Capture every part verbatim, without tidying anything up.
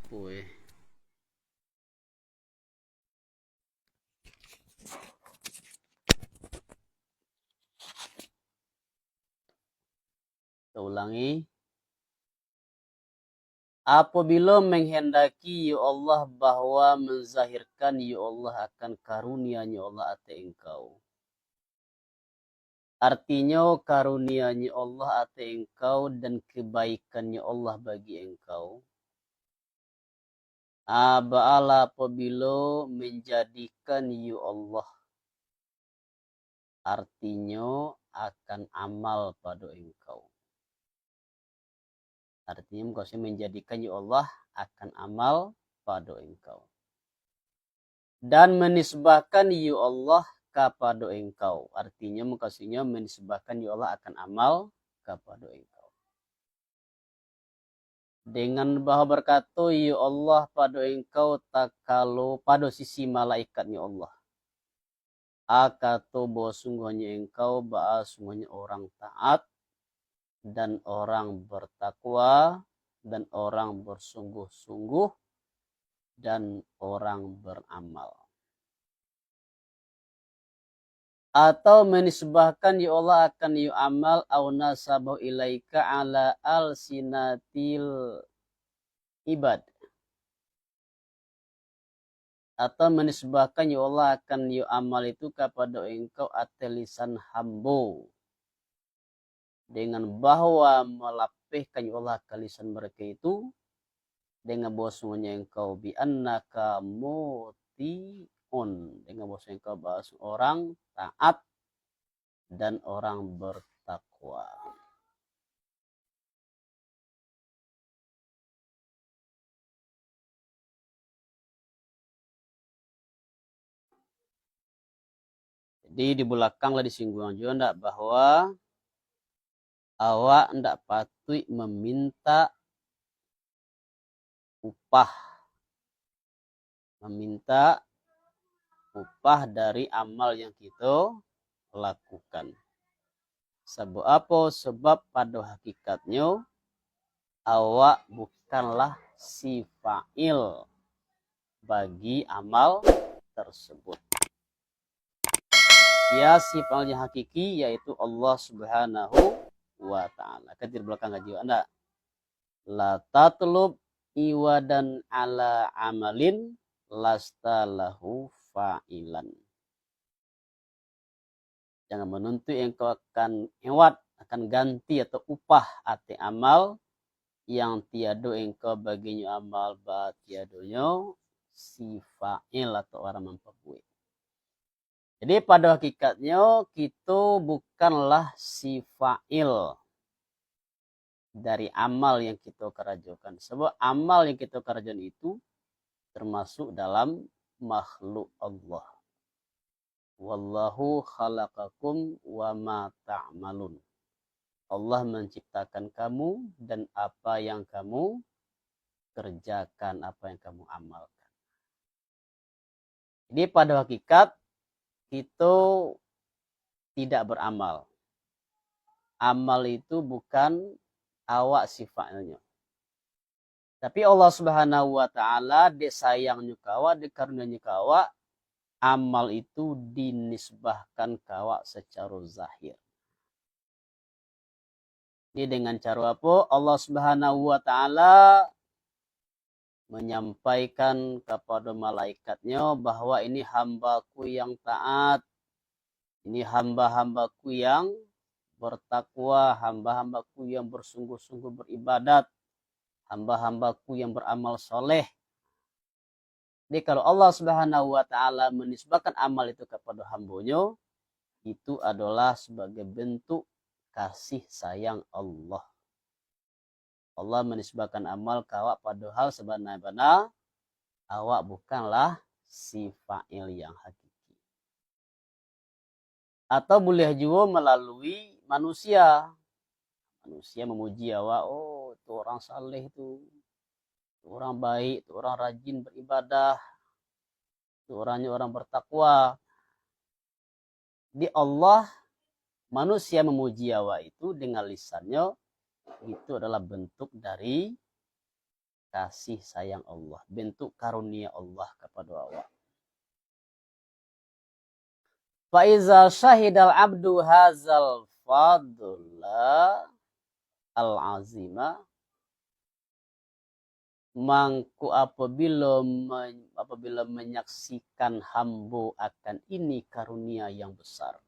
Apo, eh? Kita ulangi. Apabila menghendaki, ya Allah, bahwa menzahirkan, ya Allah, akan karunia-Nya Allah ateh engkau. Artinyo, karunia-Nya Allah ateh engkau dan kebaikan-Nya Allah bagi engkau. Ah, baalah apabila menjadikan, ya Allah, artinyo akan amal pado engkau. Artinyo, mukasuiknyo menjadikan, ya Allah, akan amal pado engkau. Dan menisbahkan, ya Allah, kapado engkau. Artinyo, mukasuiknyo menisbahkan, ya Allah, akan amal kapado engkau. Dengan bahwa berkato, ya Allah, pado engkau takalo pado sisi malaikat-Nya Allah. A kato, bahwa sungguhnyo engkau, baa sungguhnyo orang taat, dan orang bertakwa, dan orang bersungguh-sungguh, dan orang beramal. Atau menisbahkan, ya Allah, akan, ya, amal, au nasabahu ilaika ala alsinatil ibad. Atau menisbahkan, ya Allah, akan, ya, amal itu kapado engkau ateh lisan hambo. Dengan bahwa malapehkan, ya Allah, ka lisan mereka itu, dengan bahwasanya engkau bi annaka muti'un, dengan bahwasanya engkau ba-, orang taat dan orang bertakwa. Jadi, di balakang lah disingguang juo ndak, bahwa awak ndak patuik maminta upah, maminta upah dari amal yang kito lakukan. Sabab apo? Sabab pado hakikatnyo, awak bukanlah si fa'il bagi amal tersebut. Sia si fa'il yang hakiki, yaitu Allah Subhanahu wa Ta'ala. Kan di balakang kaji awak ndak? La tatlub iwadan ala amalin lasta lahu fa'ilan. Jangan manuntuik engkau akan iwad, akan ganti atau upah ateh amal, yang tiado engkau baginyo amal, ba tiadonyo si fa'il atau urang mampabuek. Jadi, pado hakikatnyo, kito bukanlah si fa'il dari amal yang kito karajokan. Sabab amal yang kito karajokan itu termasuk dalam makhluk Allah. "Wallahu khalaqakum wa ma ta'malun." Allah menciptakan kamu dan apa yang kamu kerjakan, apa yang kamu amalkan. Jadi, pada hakikat, kito tidak beramal. Amal itu bukan awak sifatnyo. Tapi Allah Subhanahu wa Ta'ala, dek sayangnyo ka awak, dek karunia-Nyo ka awak, amal itu dinisbahkan ka awak sacaro zahir. Jadi, dengan caro apo Allah Subhanahu wa Ta'ala manyampaikan kapado malaikat-Nyo bahwa ini hamba-Ku yang taat, ini hamba-hamba-Ku yang bertakwa, hamba-hamba-Ku yang bersungguh-sungguh beribadat, hamba-hamba-Ku yang beramal soleh. Jadi, kalau Allah Subhanahu wa Ta'ala menisbahkan amal itu kapado hamba-Nyo, itu adolah sabagai bentuk kasih sayang Allah. Allah menisbahkan amal ka awak, padahal sabana-bana awak bukanlah si fa'il yang hakiki. Atau buliah juo malalui manusia. Manusia mamuji awak, "Oh, tu urang saleh tu. Tu urang baik, tu urang rajin beribadah. Tu urangnyo urang bertakwa." Di Allah, manusia mamuji awak itu dengan lisannyo, itu adalah bentuk dari kasih sayang Allah, bentuk karunia Allah kapado awak. Fa iza syahidal abdu hazal fadla al azima, mangko apabila me-, apabila manyaksikan hambo akan ini karunia yang besar.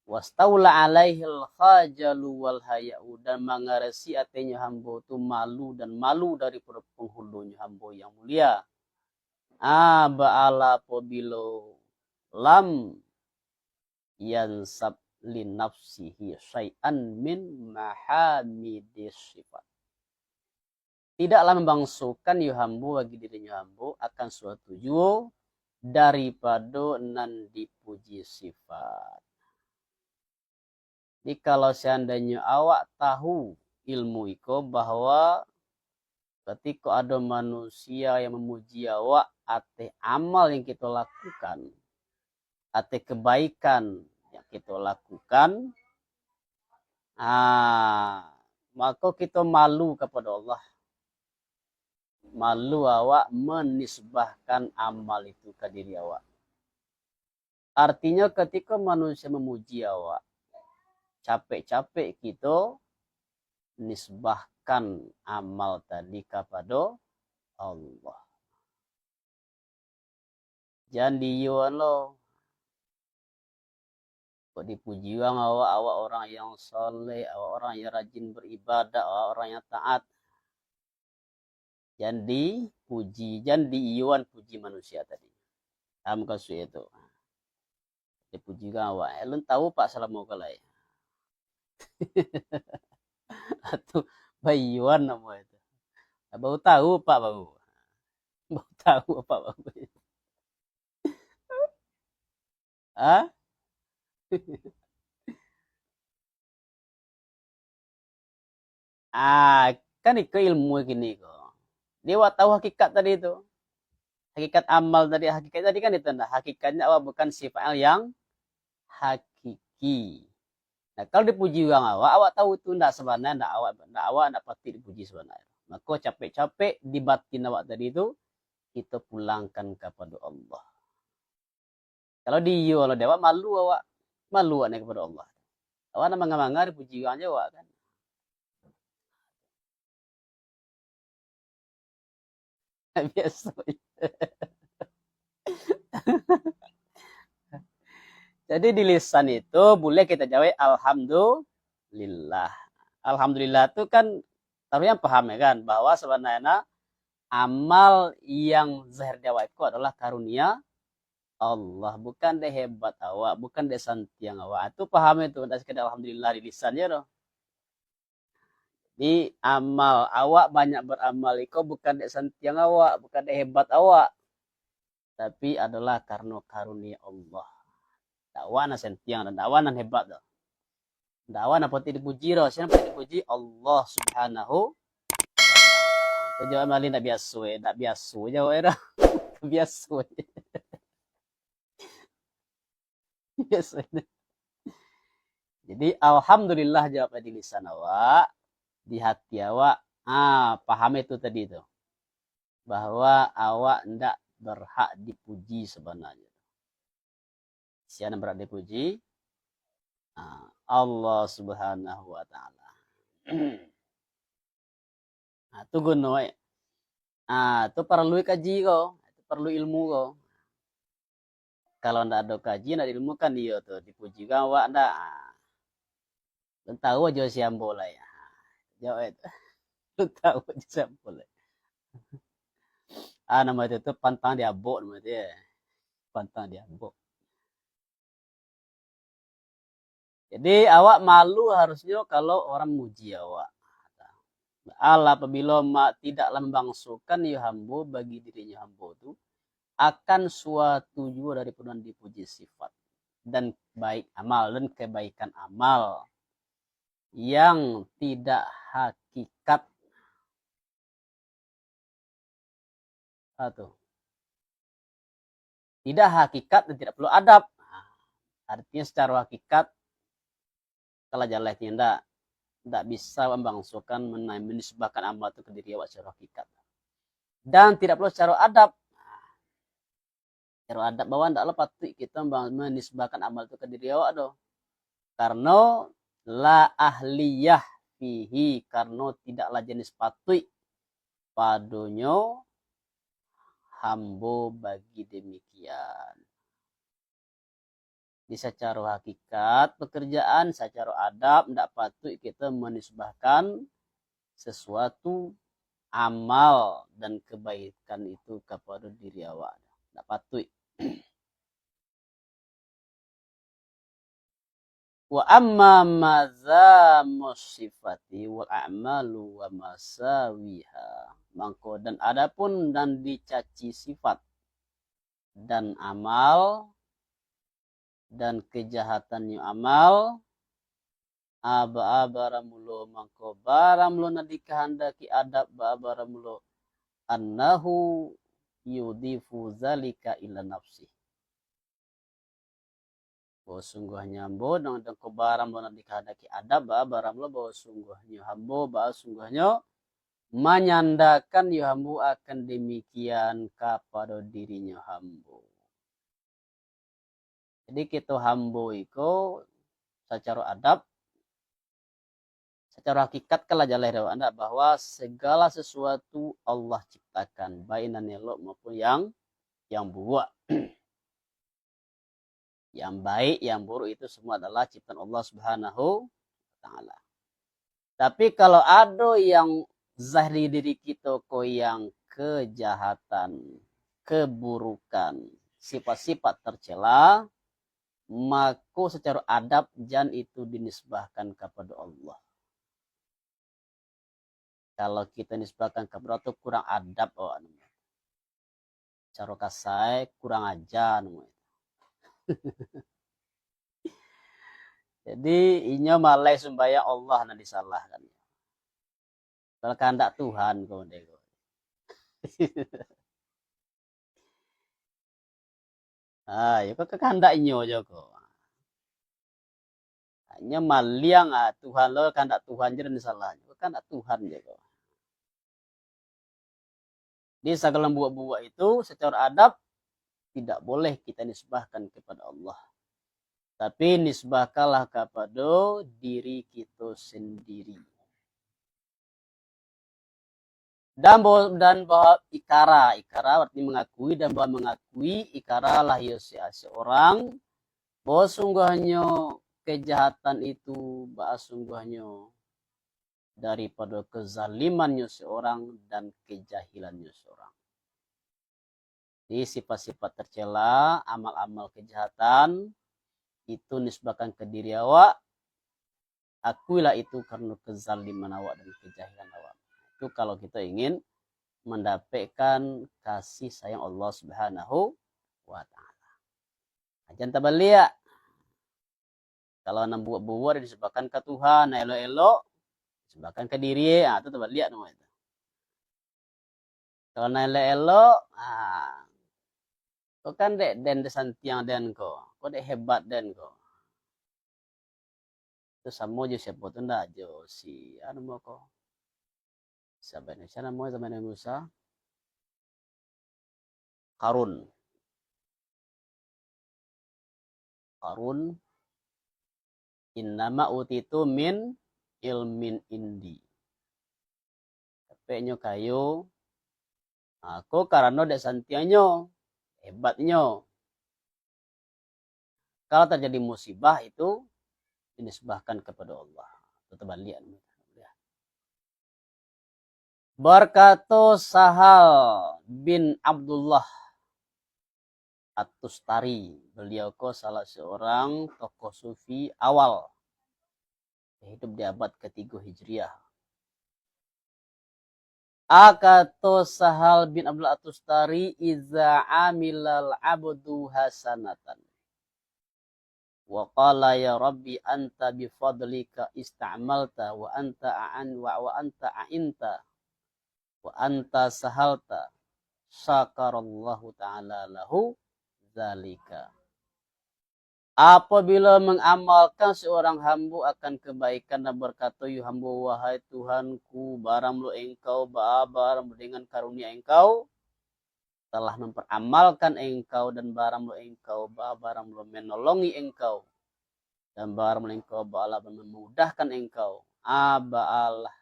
Wastaula alaihil khajalu wal haya'u, dan mangarasi atinyo hambo tu malu dan malu daripado panghulunyo hambo yang mulia. Ah, ba'ala apabila lam yansab li nafsihi syai'an min mahamidis sifat. Tidaklah mambangsokan yo hambo bagi dirinyo hambo akan suatu juo daripado nan dipuji sifat. Jadi, kalau seandainyo awak tahu ilmu iko, bahwa katiko ado manusia yang mamuji awak ateh amal yang kito lakukan, ateh kebaikan yang kito lakukan, ah, mako kito malu kapado Allah. Malu awak manisbahkan amal itu ka diri awak. Artinyo, katiko manusia mamuji awak, capek-capek kito nisbahkan amal tadi kapado Allah. Jan diiyoan lo. Kok dipuji urang awak, awak orang yang saleh, awak orang yang rajin beribadah, awak orang yang taat. Jan dipuji, jan diiyoan puji manusia tadi. Paham mukasuik tu? Dipuji urang awak, "Eh, alun tahu, Pak, salamo ko lai." Atu baiyoan namo itu. Baru tahu, Pak, baru. Baru tahu, Pak, baru. Ah? Ah, kan iko ilmu kini ko. Dia awak tahu hakikat tadi tu. Hakikat amal tadi, hakikat tadi kan itu ndak. Hakikatnya awak bukan sifat yang hakiki. Nah, kalau dipuji urang awak, awak tahu tu ndak sabananyo, ndak awak, ndak awak ndak patut dipuji sabananyo. Mako capek-capek di batin awak tadi tu, kito pulangkan kapado Allah. Kalau diiyo, kalau di awak, malu awak. Malu awak ni kapado Allah. Awak nak manga-manga dipuji urang je awak kan. Biaso. Jadi di lisan itu boleh kita jawab alhamdulillah. Alhamdulillah tu kan taruh yang paham ya kan, bahwa sebenarnya amal yang zahir di awak itu adalah karunia Allah, bukan dek hebat awak, bukan dek santiang awak. Itu paham itu, ndak sekadar alhamdulillah di lisan je doh. Di amal, awak banyak beramal iko bukan dek santiang awak, bukan dek hebat awak, tapi adalah karena karunia Allah. Ndak awak nan santiang, ndak awak nan hebat doh. Ndak awak nan patut dipuji doh, sia nan patut dipuji? Allah Subhanahu wa Ta'ala. Jawab malin ndak biaso, eh, ndak biaso jawab doh. Biaso. Biaso. Jadi alhamdulillah jawab di lisan awak, di hati awak, ah, paham itu tadi tu. Bahwa awak ndak berhak dipuji sebenarnya. Sia nan berhak dipuji? Ah, Allah Subhanahu wa Ta'ala. Nah, tu guno, eh. Ah, tu parlu kaji ko, tu parlu ilmu ko. Kalau ndak ado kaji, ndak diilmukan iyo tu, dipuji urang awak ndak. Ah. Alun tahu ajo si ambo lai. Jawab itu. Alun tahu ajo si ambo lai. Ah, nama itu tu pantang diabok nama itu ya. Pantang diabok. Jadi awak malu harusnyo kalau orang muji awak. Allah apabilo ma-, tidaklah mambangsokan yo hambo bagi dirinyo hambo tu akan suatu juo dari pun dipuji sifat dan baik amal dan kebaikan amal yang tidak hakikat. Ah, tu. Tidak hakikat dan tidak perlu adab. Nah, artinya secara hakikat, kalau jaleh tindak, Ndak bisa mambangsokan, mena-, menisbahkan amal tu ka diri awak secara hakikat. Dan tidak pulo secara adab. Secara adab bahwa ndaklah patuik kita mba-, menisbahkan amal tu ka diri awak tu. Karano la ahliyah fihi, karano tidaklah jenis patuik padonyo hambo bagi demikian. Di sacaro hakikat pekerjaan, sacaro adab, ndak patuik kita menisbahkan sesuatu amal dan kebaikan itu kapado diri awak. Ndak patuik. Wa amma mazamus sifati wal a'malu wa masawiha. Mangko, dan adapun dan dicaci sifat dan amal, dan kajahatannyo amal, a baa baramulo, mangko baramulo nan dikahandaki adab baa baramulo, annahu yudhifu zalika ila nafsih. Bahwa sungguhnyo ambo, dan, dan ko baramulo nan dikahandaki adab baa baramulo, bahwa sungguhnyo hambo, bahwa sungguhnyo manyandakan yo hambo akan demikian kapado dirinyo hambo. Jadi, kito hambo iko sacaro adab, sacaro hakikat kan lah jaleh dek awak ndak, bahwa segala sesuatu Allah ciptakan, baik nan elok maupun yang, yang buruak. Yang baik, yang buruk itu semua adalah ciptaan Allah Subhanahu wa Ta'ala. Tapi kalau ado yang zahir diri kito ko yang kejahatan, keburukan, sifat-sifat tercela, mako secara adab jan itu dinisbahkan kepada Allah. Kalau kita nisbahkan kepada Allah tu kurang adab, oh, anu. Caro kasai, kurang aja, anu. Jadi, inyo malai sumbayang, Allah nan disalahkan. Kalau kandak Tuhan, kau deh, kau. Ah, yo, kau kandak inyo jo, kau. Inyo maliang, ah, Tuhan lo, kandak Tuhan je nan salah. Kandak Tuhan je, kau. Di sagalo buruak-buruak itu, secara adab, tidak boleh kita nisbahkan kepada Allah. Tapi nisbahkanlah kepada diri kita sendiri. Dan bahwa, dan bahwa ikara, ikara berarti mengakui, dan bahwa mengakui, ikaralah yo se-, seorang, bahwa sungguhnyo kejahatan itu, bahwa sungguhnyo daripada kezalimannya seorang dan kejahilannya seorang. Jadi, sifat-sifat tercela, amal-amal kejahatan, itu nisbahkan ke diri awak, akuilah itu karena kezaliman awak dan kejahilan awak. Itu kalau kita ingin mendapatkan kasih sayang Allah Subhanahu wa Ta'ala. Jan tabaliak. Kalau nan buruak-buruak dinisbahkan ka Tuhan, nan elok-elok dinisbahkan ka diri, ah, tu tabaliak namonyo tu. Kalau nan elok-elok, ah, ko kan dek den, dek santiang den ko, ko dek hebat den ko. Tu samo jo siapo tu ndak, jo si, anu, mo ko. Zaman Nabi Musa, zaman Nabi Musa. Karun. Karun, "Innama utitu min ilmin indi." Dapeknyo kayo, ah, ko karano dek santiangnyo, hebatnyo. Kalau terjadi musibah itu dinisbahkan kepada Allah. Itu terbalik. Berkato Sahal bin Abdullah At-Tustari, beliau ko salah seorang tokoh sufi awal, hidup di abad ketiga Hijriah. Akato Sahal bin Abdullah At-Tustari, "Iza amilal abdu hasanatan, wa qala, ya Rabbi, anta bifadlika ista'malta, wa anta a'an, wa, wa anta a'inta, wa anta sahalta, syakarallahu ta'ala lahu zalika." Apabila mangamalkan saurang hambo akan kabaikan dan bakato, "Yo hambo, wahai Tuhanku, baramulo Engkau, ba-, baramulo dengan karunia Engkau, telah mamparamalkan Engkau, dan baramulo Engkau, ba-, baramulo manolongi Engkau, dan baramulo Engkau, ba-, alah mamudahkan Engkau." Ah, baalah.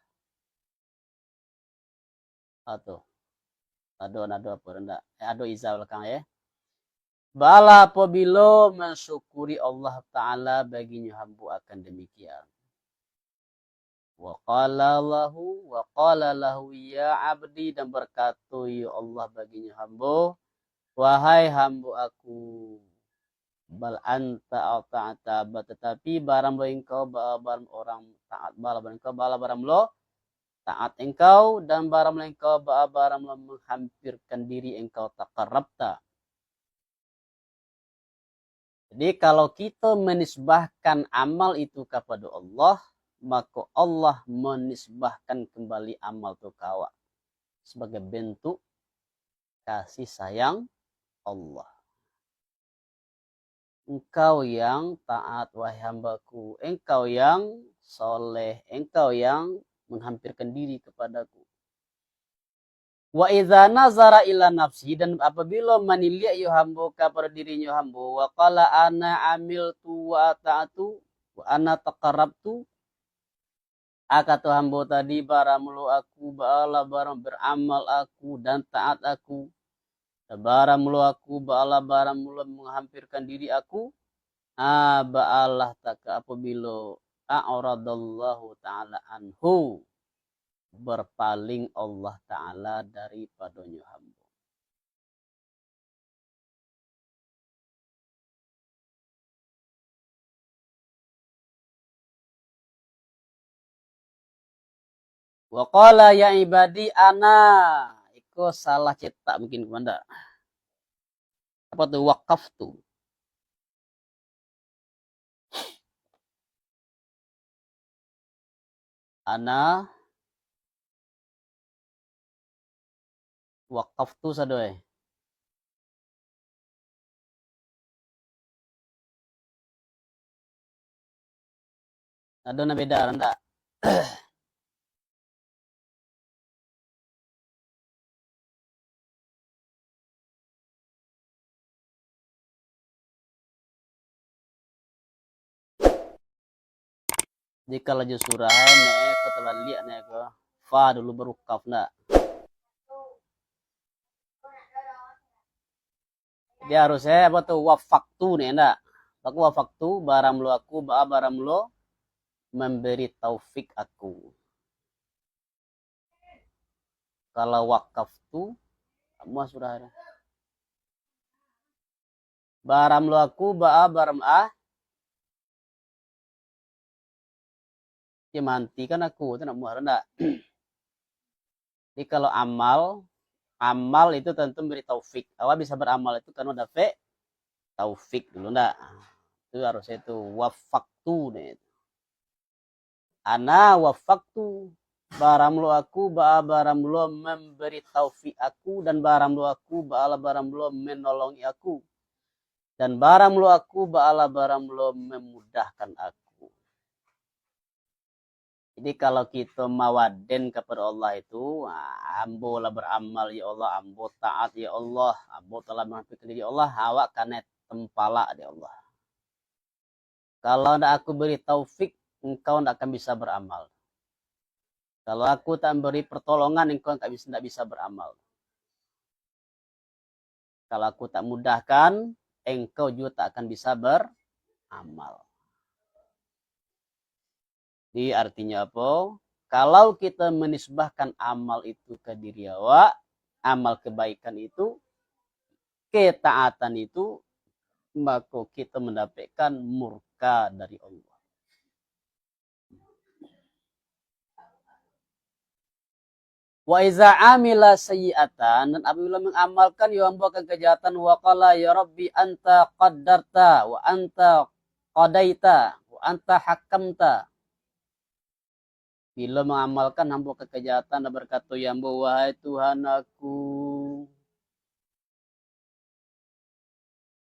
Ah, tu. Ado, ado apo ndak? Eh, ado iza balakang, eh. Baalah apabilo mansyukuri Allah Ta'ala baginyo hambo akan demikian. Wa qala lahu, wa qala lahu, "Ya abdi," dan bakato, yo Allah, baginyo hambo, "Wahai hambo aku, bal anta ata'ta, ba-, tatapi baramulo Engkau ba-, ba-, urang taat, bala-, bala Engkau, bala-, baramulo taat Engkau, dan baramulo Engkau ba-, baramulo manghampirkan diri Engkau, taqarrabta." Jadi, kalau kito manisbahkan amal itu kapado Allah, mako Allah manisbahkan kambali amal tu ka awak sabagai bentuk kasih sayang Allah. "Engkau yang taat, wahai hambaku, Engkau yang soleh, Engkau yang manghampirkan diri kepadaku." "Wa idza nazara ila nafsihi," dan apabilo maniliak yo hambo kapado dirinyo hambo, "wa qala ana amiltu wa ata'tu, wa ana taqarrabtu," ah, kato hambo tadi, "Baramulo aku, baalah baramulo baramal aku, dan taat aku, dan baramulo aku, baalah baramulo manghampirkan diri aku," ah, baalah taka apabilo a'radallahu ta'ala anhu, berpaling Allah Ta'ala daripadonyo hambo. Wa qala ya ibadi ana, iko salah cetak mungkin, Komandan. Apa tu? Waqaftu. Ana waqaftu sado, eh. Ado nan beda, ado ndak? Jika laju surah, nek ko tabaliak, nek ko fa dulu baru kaf, ndak? Dia harus, eh, apa tu, wafaktu ni, ndak? Aku wafaktu, baramulo aku, ba-, baramulo memberi taufik aku. Kalau wakaftu, amuah surah. Baramulo aku, ba-, baram-, ah, dia mantikan aku, tu nak muar ndak? Jadi kalau amal, amal itu tentu memberi taufik. Awak bisa beramal itu karena dapek taufik dulu ndak? Itu harusnya itu wafaktu nih. Ana wafaktu, baramulo aku, ba-, baramulo memberi taufik aku, dan baramulo aku, ba-, baramulo menolongi aku. Dan baramulo aku, ba-, baramulo memudahkan aku. Jadi, kalau kito mawaden kapado Allah itu, ah, "Ambo lah baramal, ya Allah, ambo taat, ya Allah, ambo telah menghampiri diri, ya Allah," awak kanai tempalak dek Allah. "Kalau ndak aku beri taufik, engkau ndak akan bisa beramal. Kalau aku tak beri pertolongan, engkau ndak bisa, ndak bisa beramal." Kalau aku tak mudahkan, engkau juga tak akan bisa beramal. Jadi artinya apa? Kalau kita menisbahkan amal itu ke diri awak, amal kebaikan itu, ketaatan itu, maka kita mendapatkan murka dari Allah. "Wa iza amila sayyi'atan," dan apabila mengamalkan yo ambo akan kejahatan, "wa qala ya Rabbi anta qaddarta, wa anta qadaita, wa anta hakamta." Bila mengamalkan ambo akan kejahatan dan berkata, "Ya ambo, wahai Tuhan aku,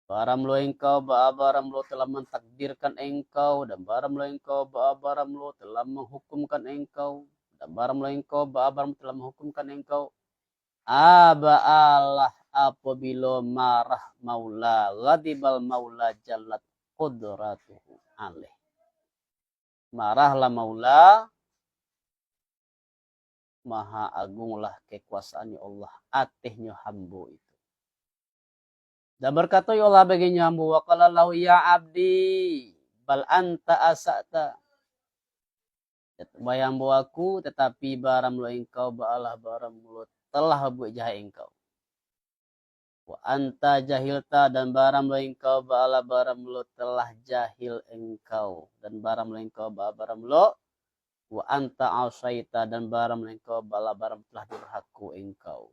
Bara mula Engkau, baa bara mula telah mantakdirkan Engkau, dan bara mula Engkau, baa bara mula telah manghukumkan Engkau, dan bara mula Engkau, baa bara mula telah manghukumkan Engkau. Aba Allah apabilo marah Maula, ghadibal Maula jallat qudratuhu alaih. Marahlah Maula, maha agunglah kekuasaannyo Allah atehnyo hambo itu. Dan berkato yo Allah baginyo hambo, wa qala lahu, "Ya abdi, bal anta asa'ta." Wahai hambo aku, tatapi bara mula Engkau, baa Allah bara mula telah babuek jahek Engkau. Wa anta jahilta, dan bara mula Engkau, baa Allah bara mula telah jahil Engkau, dan bara mula Engkau, baa bara mula, wa anta asaita, dan bara mula Engkau, baa Allah bara mula telah durhako Engkau.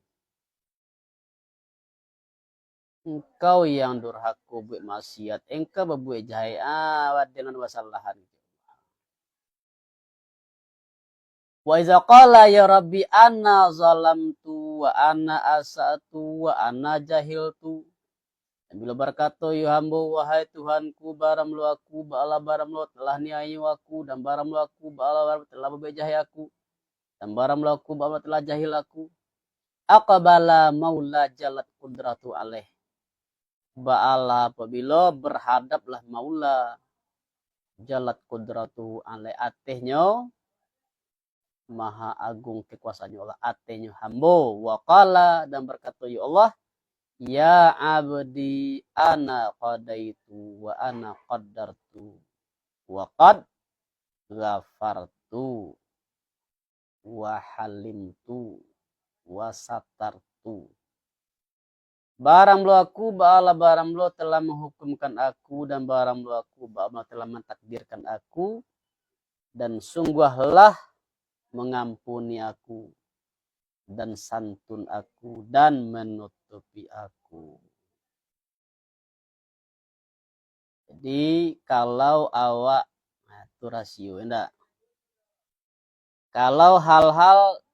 Engkau yang durhako buek maksiat, Engkau babuek jahek, ah, dengan basalahan. Wa iza qala, "Ya Rabbi, ana zalamtu, wa ana asa'tu, wa ana jahiltu." Dan bilo barkato yo hambo, "Wahai Tuhanku, bara mula aku, baa Allah bara mula telah niayo aku, dan bara mula aku, baa Allah bara mula telah babuek jahek aku, dan bara mula aku, baa Allah telah jahil aku." Aqbala Maula jallat qudratu alaih. Baa Allah apabilo berhadaplah Maula jallat qudratuhu alaih atehnyo, maha agung kekuasaannyo Allah atehnyo hambo. Wa qala, dan berkato yo Allah, "Ya abdi, ana qadaitu wa ana qaddartu, wa qad ghafartu, wa halimtu, wa satartu." Bara mula aku, baa Allah bara mula telah manghukumkan aku, dan bara mula aku, baa Allah telah mantakdirkan aku, dan sungguahlah mangampuni aku, dan santun aku, dan manutupi aku. Jadi, kalau awak, nah, tu rasio, indak? Kalau hal-hal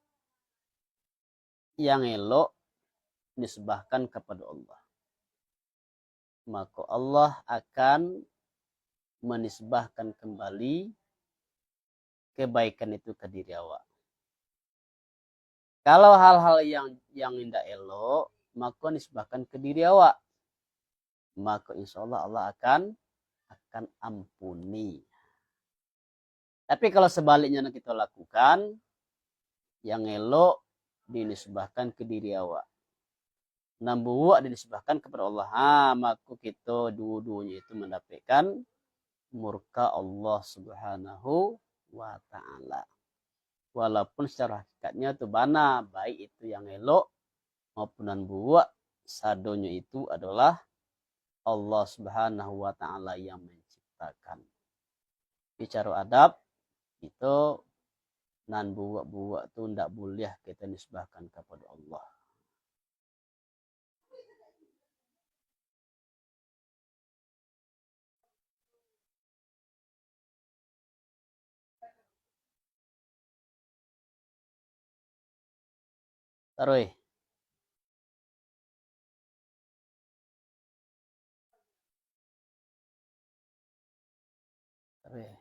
yang elok nisbahkan kepada Allah, maka Allah akan menisbahkan kembali kebaikan itu ke diri awak. Kalau hal-hal yang, yang indak elok, maka nisbahkan ke diri awak, maka insya Allah, Allah akan, akan ampuni. Tapi kalau sebaliknya nan kita lakukan, yang elok dinisbahkan ke diri awak, nan buruak dinisbahkan kepada Allah, ha, maka kita duo-duonyo itu mendapatkan murka Allah Subhanahu wa Ta'ala. Walaupun secara hakikatnya tu bana, baik itu yang elok maupun nan buruak, sadonyo itu adalah Allah Subhanahu wa Ta'ala yang menciptakan. Bicaro adab, itu nan buruak-buruak tu ndak buliah kita nisbahkan kepada Allah. Taruih. Taruih.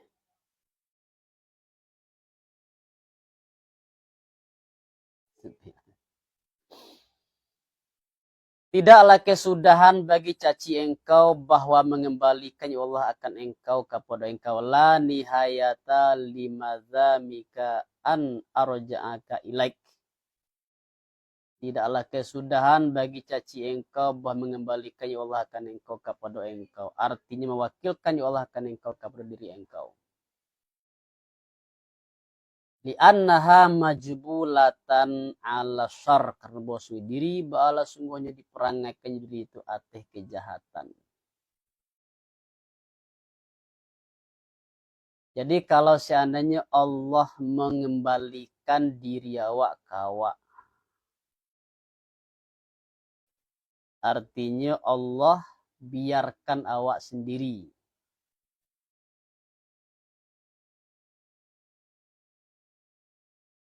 Tidaklah kesudahan bagi caci engkau bahwa mengembalikan, ya Allah, akan engkau, kapada engkau, la nihayata limadzamika an arja'aka ilaik. Tidaklah kesudahan bagi caci engkau bahwa mengembalikan, ya Allah, akan engkau kapada engkau. Artinya, mewakilkan, ya Allah, akan engkau kapada diri engkau. Li'annaha majbulatan ala syarr, karena bahwa sungguh diri baalah sungguhnya diperangaikan diri itu ateh kejahatan. Jadi, kalau seandainya Allah mengembalikan diri awak ka awak, artinya Allah biarkan awak sendiri,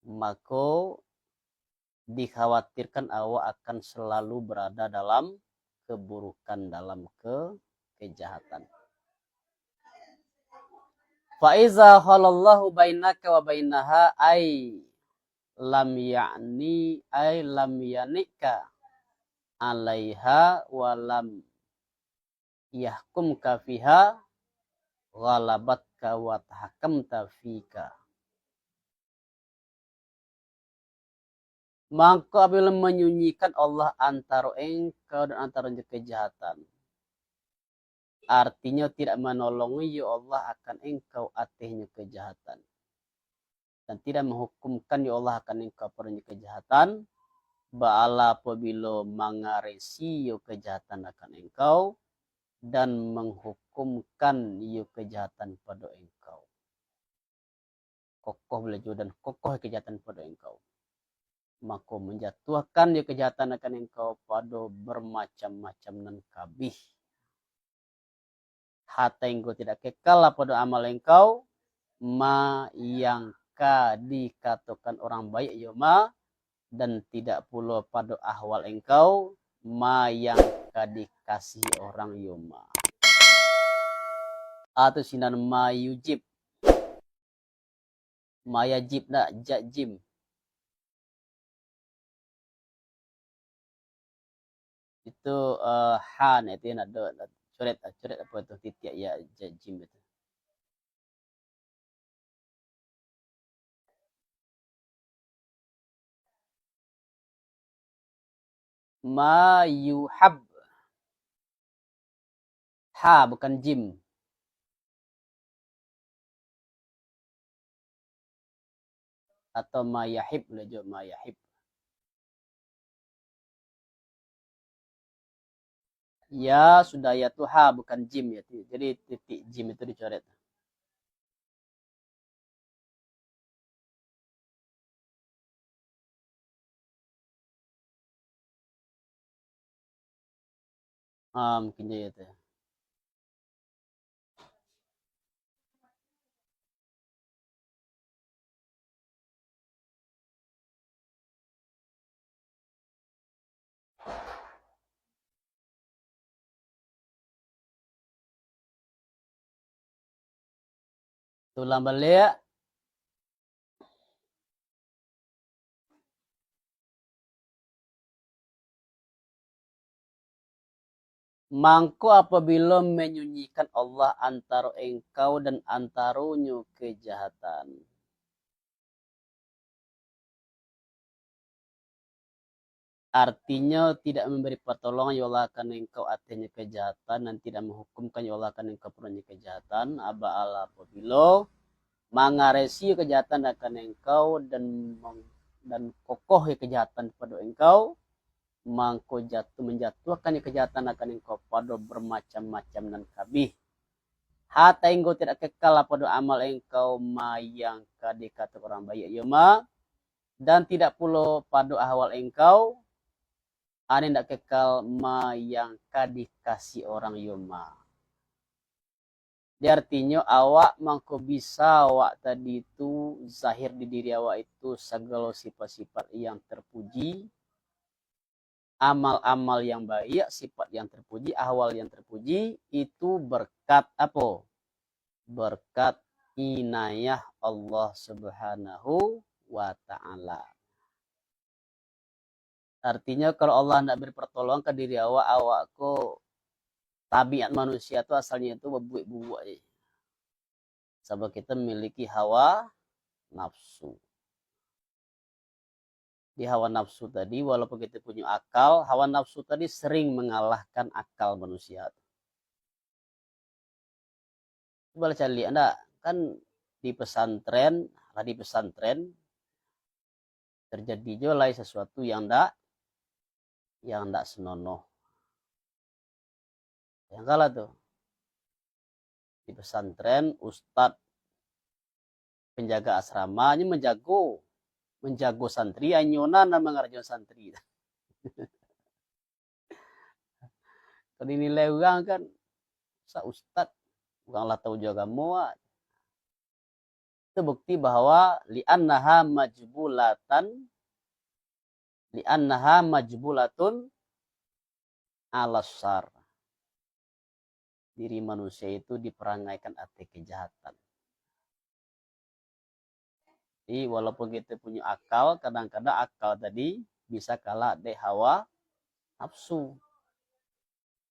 mako dikhawatirkan awak akan selalu berada dalam keburukan, dalam ke-, kejahatan. Fa iza khalallahu bainaka wa bainaha, ai lam ya'ni, ai lam yanika alaiha wa lam yahkumka fiha, ghalabatka wa tahakamta fika. Mangko apabilo manyunyikan Allah antaro engkau dan antaro kejahatan, artinyo tidak manolongi yo Allah akan engkau atehnyo kejahatan, dan tidak manghukumkan yo Allah akan engkau paronyo kejahatan, baalah apabilo mangaresi yo kejahatan akan engkau, dan manghukumkan yo kejahatan pado engkau. Kokoh balajo dan kokoh kejahatan pado engkau. Mako manjatuahkan yo kejahatan akan engkau pado bermacam-macam nan kabih. Hata engkau tidak kekal lah pado amal engkau, ma yang ka dikatokan orang baik yo ma, dan tidak pulo pado ahwal engkau, ma yang ka dikasihi orang yo ma. Atau sinan ma yujib. Ma yajib nak, jat jim. Itu, eh, ha nak itu nak do, coret, coret apa tu, titik ya, jat jim itu. Ma yuhab. Ha, bukan jim. Atau ma yahib lah jo, ma yahib. Ya, sudah ya tu ha, bukan jim ya. Jadi titik jim itu dicoret. Ah, mungkin je ya tu. Tulang baliak. Mangko apabilo manyunyikan Allah antaro engkau dan antaronyo kejahatan. Artinyo, tidak mambari partolongan yo Allah akan engkau atehnyo kejahatan, dan tidak manghukumkan yo Allah akan engkau paronyo kejahatan, aba alah apabilo mangaresi kejahatan akan engkau dan meng-, dan kokoh kejahatan pado engkau, mangko jatuah, manjatuahkan kejahatan akan engkau pado bermacam-macam nan kabih. Hata engkau tidak kekal pado amal engkau, ma yang ka dikatokan orang baik yo ma, dan tidak pulo pado ahwal engkau, ane ndak kekal ma yang ka dikasih orang yo ma. Di artinyo, awak mangko bisa awak tadi tu zahir di diri awak itu sagalo sifat-sifat yang terpuji, amal-amal yang baik, sifat yang terpuji, ahwal yang terpuji, itu berkat apo? Berkat inayah Allah Subhanahu wa Ta'ala. Artinyo, kalau Allah ndak bari partolongan ka diri awak, awak ko, tabiat manusia tu asalnyo tu babuek buruak je. Sabab kita memiliki hawa nafsu. Di hawa nafsu tadi, walaupun kita punya akal, hawa nafsu tadi sering mengalahkan akal manusia tu. Cubo lah caliak ndak, kan di pesantren, lah di pesantren, terjadi jo lai sesuatu yang ndak, yang ndak senonoh. Bayangkanlah tu. Di pesantren, ustad penjaga asrama, nyo manjago, manjago santri, inyo nan, nan mangarajoan santri. Kalau dinilai urang kan, "Sa ustad, urang lah tahu jo agamo, ah." Itu bukti bahwa li'annaha majbulatan, li'annaha majbulatun, alas syar. Diri manusia itu diperangaikan ateh kejahatan. Jadi, walaupun kita punya akal, kadang-kadang akal tadi bisa kalah dek hawa nafsu.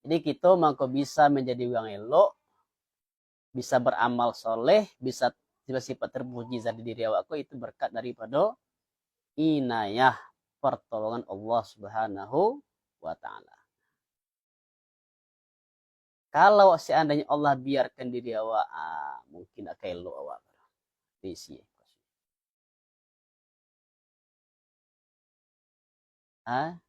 Jadi, kita mangko bisa menjadi urang elok, bisa beramal soleh, bisa sifat-sifat terpuji dari diri awak ko, itu berkat daripada inayah, pertolongan Allah Subhanahu wa Ta'ala. Kalau seandainya Allah biarkan diri awak, ah, mungkin akan elok awak. Bisi. Ah?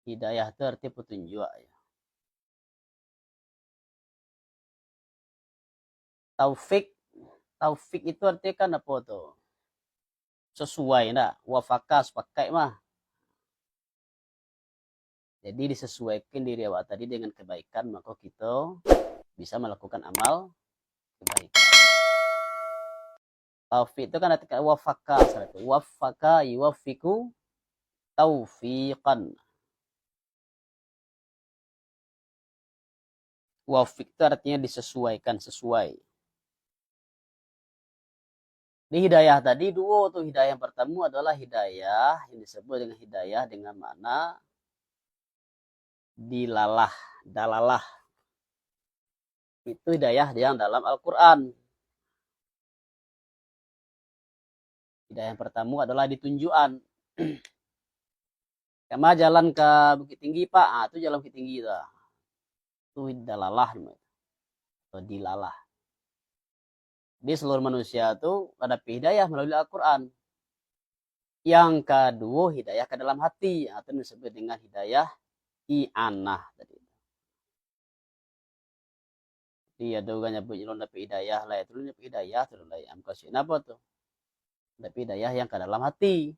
Hidayah tu arti petunjuk, ya. Taufik, taufik itu artinya kan apa tu? Sesuai ndak? Wafaka, sepakat mah. Jadi disesuaikan diri awak tadi dengan kebaikan, maka kita bisa melakukan amal kebaikan. Taufik itu kan artinya wafaka, salah tu. Wafaka yuwafiku taufiqan. Wafik itu artinya disesuaikan, sesuai. Di hidayah tadi duo tu, hidayah yang pertama adalah hidayah yang disebut dengan hidayah dengan makna dilalah, dalalah. Itu hidayah yang dalam Al-Quran. Hidayah yang pertama adalah ditunjukan. Kama jalan ka Bukittinggi, Pak. Ah, tu jalan Bukittinggi tu. Tu dalalah namanya. Atau dilalah. Di seluruh manusia tu ada hidayah melalui Al-Quran. Yang kaduo, hidayah ka dalam hati. Ah, tu disebut dengan hidayah i'anah tadi. Jadi, ado urang nyabuik, "Ulun dapek hidayah lai." Ulun dapek hidayah tu lai. Am, maksudnyo apo tu? Dapek hidayah yang ka dalam hati.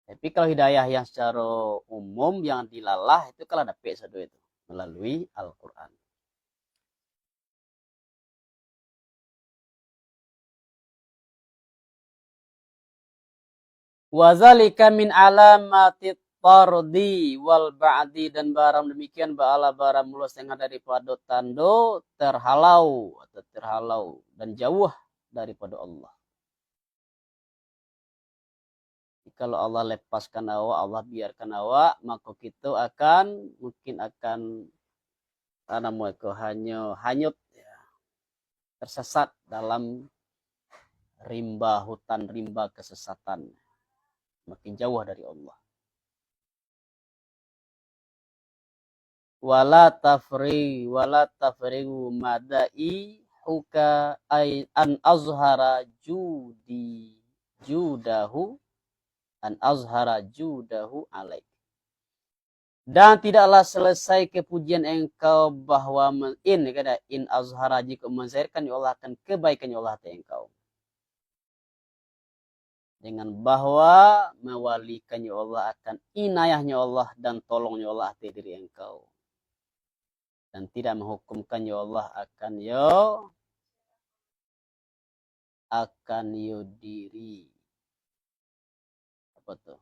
Tapi kalau hidayah yang secara umum, yang dilalah, itu kalau dapek sado itu melalui Al-Quran. Wa zalika min alamatit tardi wal ba'di, dan barang demikian baalah barang mulo setengah daripado tando terhalau atau terhalau dan jauah daripado Allah. Kalau Allah lepaskan awak, Allah biarkan awak, mako kito akan, mungkin akan, ah, namo iko, hanyo hanyut, ya, tersesat dalam rimba, hutan rimba kesesatan, makin jauah dari Allah. Wala tafri, wala tafrigu madaihuka ay an azhara judi, judahu, an azhara judahu alaik. Dan tidaklah selesai kepujian engkau bahwa men-, in, kata, in azhara, jika menzahirkan, ya Allah, akan kebaikan, ya Allah, atas engkau. Dengan bahwa mewalikan, ya Allah, akan inayahnya Allah dan tolongnya Allah atas diri engkau. Dan tidak menghukumkan, ya Allah, akan yo, akan yo diri. Apa tu?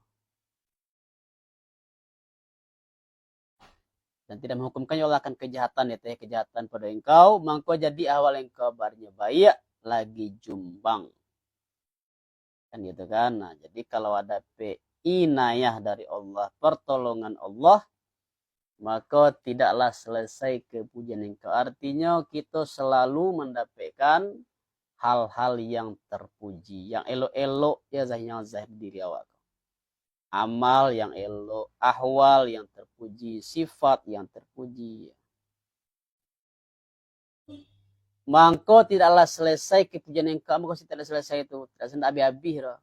Dan tidak menghukumkan, ya Allah, akan kejahatan, ya, teh, kejahatan pada engkau, mangko jadi ahwal engkau barinyo baiak lagi jumbang. Kan gitu kan? Nah, jadi kalau ada pe-, inayah dari Allah, pertolongan Allah, maka tidaklah selesai kepujian engkau. Artinya, kita selalu mendapatkan hal-hal yang terpuji, yang elok-elok, ya, zah-, yang zahir diri awak. Amal yang elok, ahwal yang terpuji, sifat yang terpuji. Mangko tidaklah selesai kepujian engkau, mangko tidak selesai itu, tidak sendak habis-habis doh.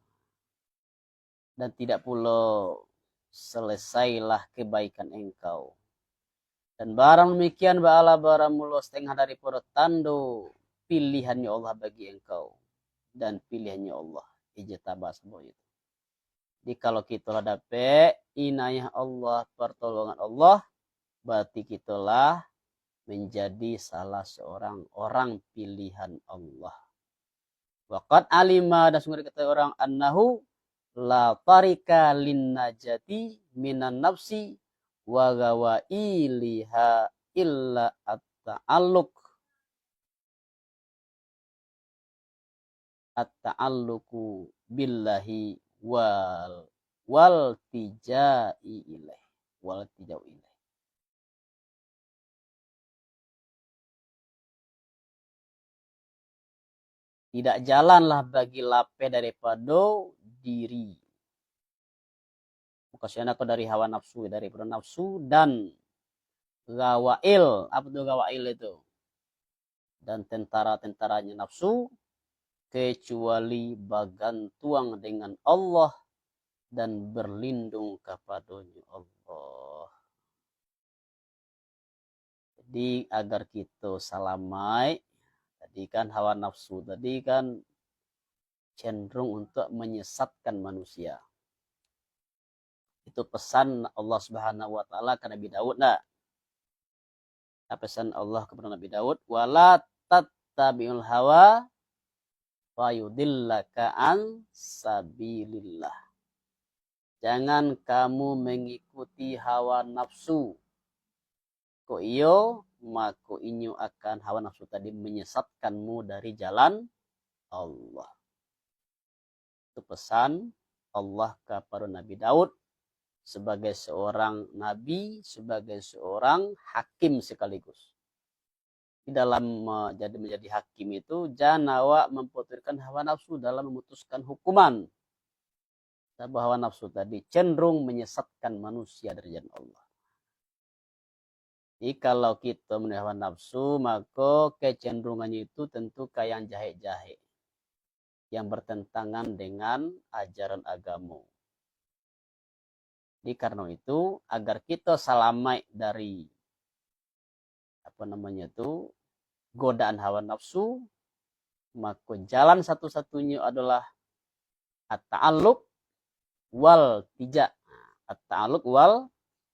Dan tidak pulo selesailah kebaikan engkau. Dan barang demikian baalah barang mulo setengah daripada tando pilihannya Allah bagi engkau. Dan pilihannya Allah, ijtaba, sabuik itu. Jadi, kalau kito lah dapek inayah Allah, pertolongan Allah, berarti kito lah menjadi salah seorang orang pilihan Allah. Wa qad alima, dan sungguh diketahui orang, annahu la tariqa lin najati minan nafsi wa ghawailiha illa at-ta'alluq, at-ta'alluqu billahi wal, wal tijai ilaih, wal tijau ilaih. Tidak jalanlah bagi lapeh daripado diri. Mukasuiknyo ko dari hawa nafsu, daripado nafsu dan gawail. Apo tu gawail itu? Dan tentara-tentaranya nafsu, kecuali bagantuang dengan Allah dan berlindung kapadonyo Allah. Jadi, agar kito salamaik, tadi kan hawa nafsu tadi kan cenderung untuk menyesatkan manusia. Itu pesan Allah Subhanahu wa Ta'ala ka Nabi Daud, ndak? Apa pesan Allah kepada Nabi Daud? "Wala tattabi'ul hawa fayudillaka an sabilillah." Jangan kamu mengikuti hawa nafsu. Kok iyo, mako inyo akan, hawa nafsu tadi, menyesatkanmu dari jalan Allah. Itu pesan Allah kepada Nabi Daud sebagai seorang nabi, sebagai seorang hakim sekaligus. Di dalam, eh, jadi menjadi hakim itu, jan awak memperturutkan hawa nafsu dalam memutuskan hukuman. Sabab hawa nafsu tadi cenderung menyesatkan manusia dari jalan Allah. Jadi, kalau kito menuruik hawa nafsu, mako kecenderungannyo itu tentu ka yang jahek-jahek, yang bertentangan dengan ajaran agamo. Jadi, karena itu, agar kito salamaik dari, apa namanya tu, godaan hawa nafsu, mako jalan satu-satunyo adalah at-ta'alluq wal tija. At-ta'alluq wal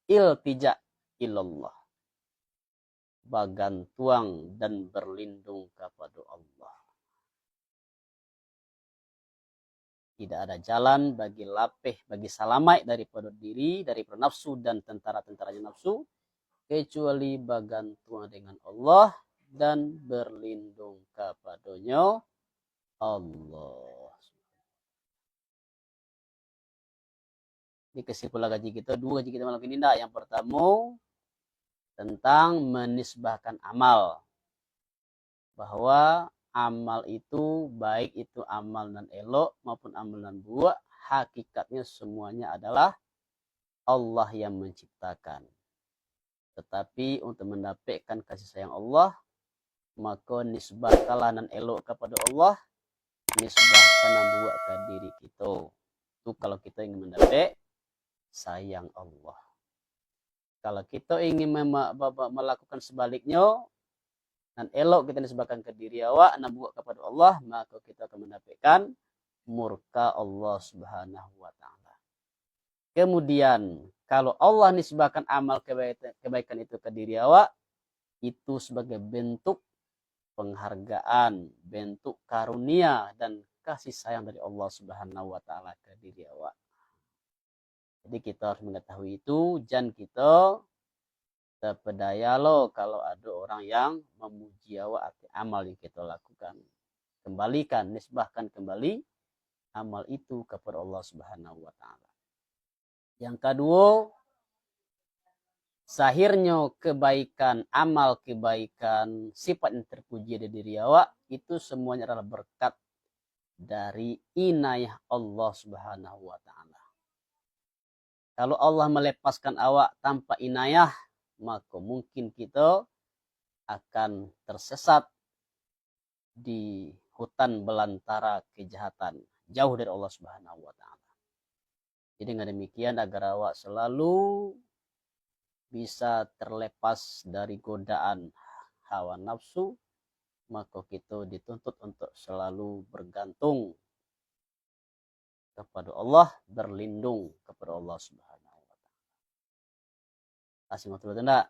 iltija ilallah. Bagantuang dan berlindung kepada Allah. Tidak ada jalan bagi lapeh, bagi salamaik daripada diri, daripada nafsu dan tentara-tentaranya nafsu, kecuali bagantuang dengan Allah dan berlindung kapadonyo Allah. Di kesimpulan kaji kito, duo kaji kito malam ini ndak? Yang pertamo, tentang menisbahkan amal. Bahwa amal itu, baik itu amal nan elok maupun amal nan buruak, hakikatnya semuanya adalah Allah yang menciptakan. Tetapi untuk mendapatkan kasih sayang Allah, mako nisbahkanlah nan elok kepada Allah, nisbahkan nan buruak ka diri kito. Tu kalau kito ingin mendapat sayang Allah. Kalau kito ingin mema-, ba-, ba-, melakukan sebaliknyo, nan elok kito nisbahkan ka diri awak, nan buruak kepada Allah, mako kito akan mendapatkan murka Allah Subhanahu wa Ta'ala. Kemudian, kalau Allah nisbahkan amal kebaik-, kebaikan itu ka diri awak, itu sebagai bentuk penghargaan, bentuk karunia dan kasih sayang dari Allah Subhanahu wa Ta'ala ka diri awak. Jadi, kito harus mengetahui itu, jan kito tapedaya lo kalau ado orang yang memuji awak ateh amal yang kito lakukan. Kembalikan, nisbahkan kembali amal itu kepada Allah Subhanahu wa Ta'ala. Yang kaduo, sahirnyo kebaikan, amal kebaikan, sifat yang terpuji dari diri awak, itu semuanya adalah berkat dari inayah Allah Subhanahu wa Ta'ala. Kalau Allah melepaskan awak tanpa inayah, mako mungkin kito akan tersesat di hutan belantara kejahatan, jauh dari Allah Subhanahu wa Ta'ala. Jadi, dengan demikian, agar awak selalu bisa terlepas dari godaan hawa nafsu, mako kito dituntut untuk selalu bergantung kepada Allah, berlindung kepada Allah Subhanahu wa Ta'ala. Asing waktu itu ndak?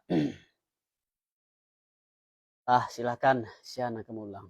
Ah, silakan, sia nan ka maulang.